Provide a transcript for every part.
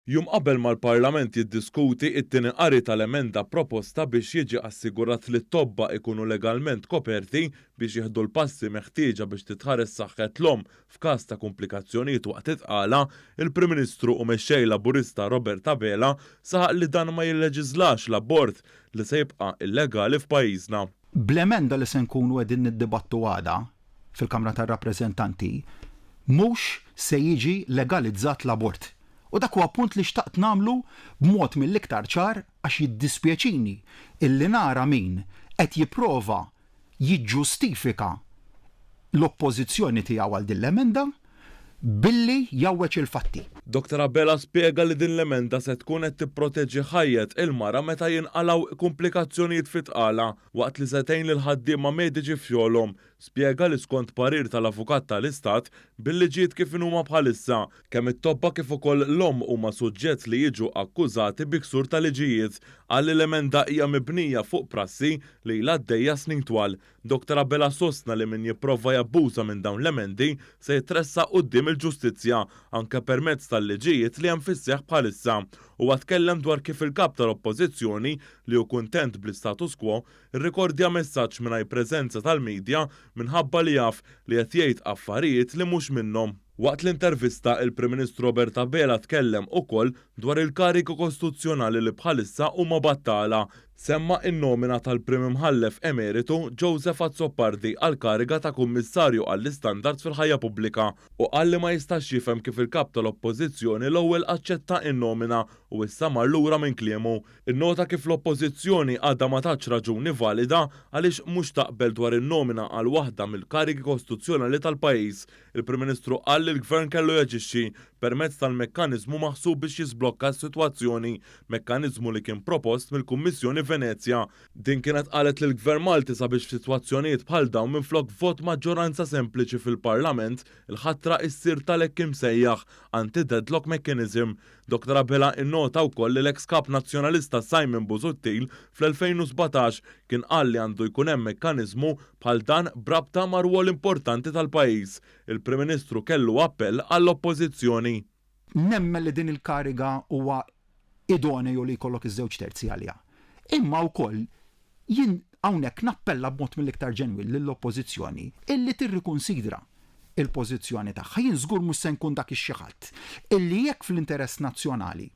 Jum qabel ma l-Parlament jiddiskuti it-tieni qari tal-emenda proposta biex jiġi assigurat li t-tobba ikunu legalment koperti biex jieħdu l-passi meħtieġa biex titħares saħħet l-omm f'każ ta' kumplikazzjonijiet waqt it-tqala, il-Prim Ministru u Mexxej Laburista Robert Abela saħaq li dan ma jilleġiżlax l-abort li se jibqa' illegali f'pajjiżna. Bl-emenda li se nkunu qegħdin niddibattu għada fil-Kamra tar-Rappreżentanti, mhux se jiġi legalizzat l-abort. U dak huwa punt li xtaqt nagħmlu b'mod mill-iktar ċar għax jiddispjaċini illi nara min qed jipprova jiġġustifika l-oppożizzjoni tiegħu għal din l-emenda billi jgħawweġ il-fatti. Dottor Abela spjega li din l-emenda se tkun qed tipproteġi ħajjet il-mara meta jinqalgħu kumplikazzjonijiet fit-tqala, waqt li se tgħin lill-ħaddiema mediċi f'xogħolhom. Spjega li skont parir tal-Avukat tal-Istat, bil-liġijiet kif inhuma bħalissa, kemm it-tobba kif ukoll l-omm huma suġġett li jiġu akkużati bi ksur ta' liġijiet. Qal li l-emenda hija mibnija fuq prassi li ilha għaddejja snin twal. Dottor Abela sostna li min jipprova jabbuża minn dawn l-emendi se jitressaq quddiem il-ġustizzja, anke permezz tal-liġijiet li hemm fis-seħħ bħalissa. Huwa tkellem dwar kif il-Kap tal-Oppożizzjoni, li hu kuntent bl-istatus quo, Irrikordja messaġġ mingħajr preżenza tal-media minħabba li jaf li qed jgħid affarijiet li mhux minnhom. Waqt l-intervista, il-Prim Ministru Robert Abela tkellem ukoll dwar il-karigi kostituzzjonali li bħalissa huma battala. Semma n-nomina tal-Prim Imħallef Emeritu Joseph Azzopardi għall-kariga ta' Kummissarju għall-Istandards fil-Ħajja Pubblika u qal li ma jistax jifhem kif il-Kap tal-Oppożizzjoni l-ewwel aċċetta n-nomina u issa mar lura minn kliemu. Innota kif l-Oppożizzjoni għadha ma tatx raġuni valida għaliex mhux taqbel dwar in-nomina għal waħda mill-karigi kostituzzjonali tal-pajjiż. Il-Prim Ministru qal li l-Gvern kellu jaġixxi permezz tal-mekkaniżmu maħsub biex jiżblokka s-sitwazzjoni, mekkaniżmu li kien propost mill-Kummissjoni Venezja. Din kienet qalet lill-Gvern Malti sabiex f'sitwazzjonijiet bħal dawn minflok vot maġġoranza sempliċi fil-Parlament, il-ħatra issir tal-hekk imsejjaħ anti-deadlock mechanism. Dottor Abela innota wkoll li l-eks Kap Nazzjonalista Simon Busuttil fl-2017 kien qal li għandu jkun hemm mekkaniżmu bħal dan b'rabta mar-rwol importanti tal-pajjiż. Il-Prim Ministru kellu appell għall-Oppożizzjoni. Nemmen li din il-kariga huwa idoneu li jkollok iż-żewġ terzi għaliha. Imma wkoll jien hawnhekk nappella b'mod mill-iktar ġenwin lill-Oppożizzjoni illi tirrikunsidra l-pożizzjoni tagħha. Jien żgur mhux se nkun dak ix-xi ħadd illi jekk fl-interess nazzjonali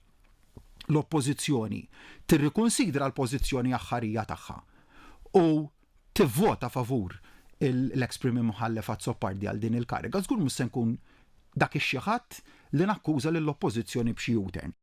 l-Oppożizzjoni tirrikunsidra l-pożizzjoni aħħarija tagħha u tivvota favur l-eks Prim Imħallef Azzopardi għal din il-kariga, żgur mhux se nkun dak ix-xi ħadd li nakkuża lill-Oppożizzjoni b'xi U-turn.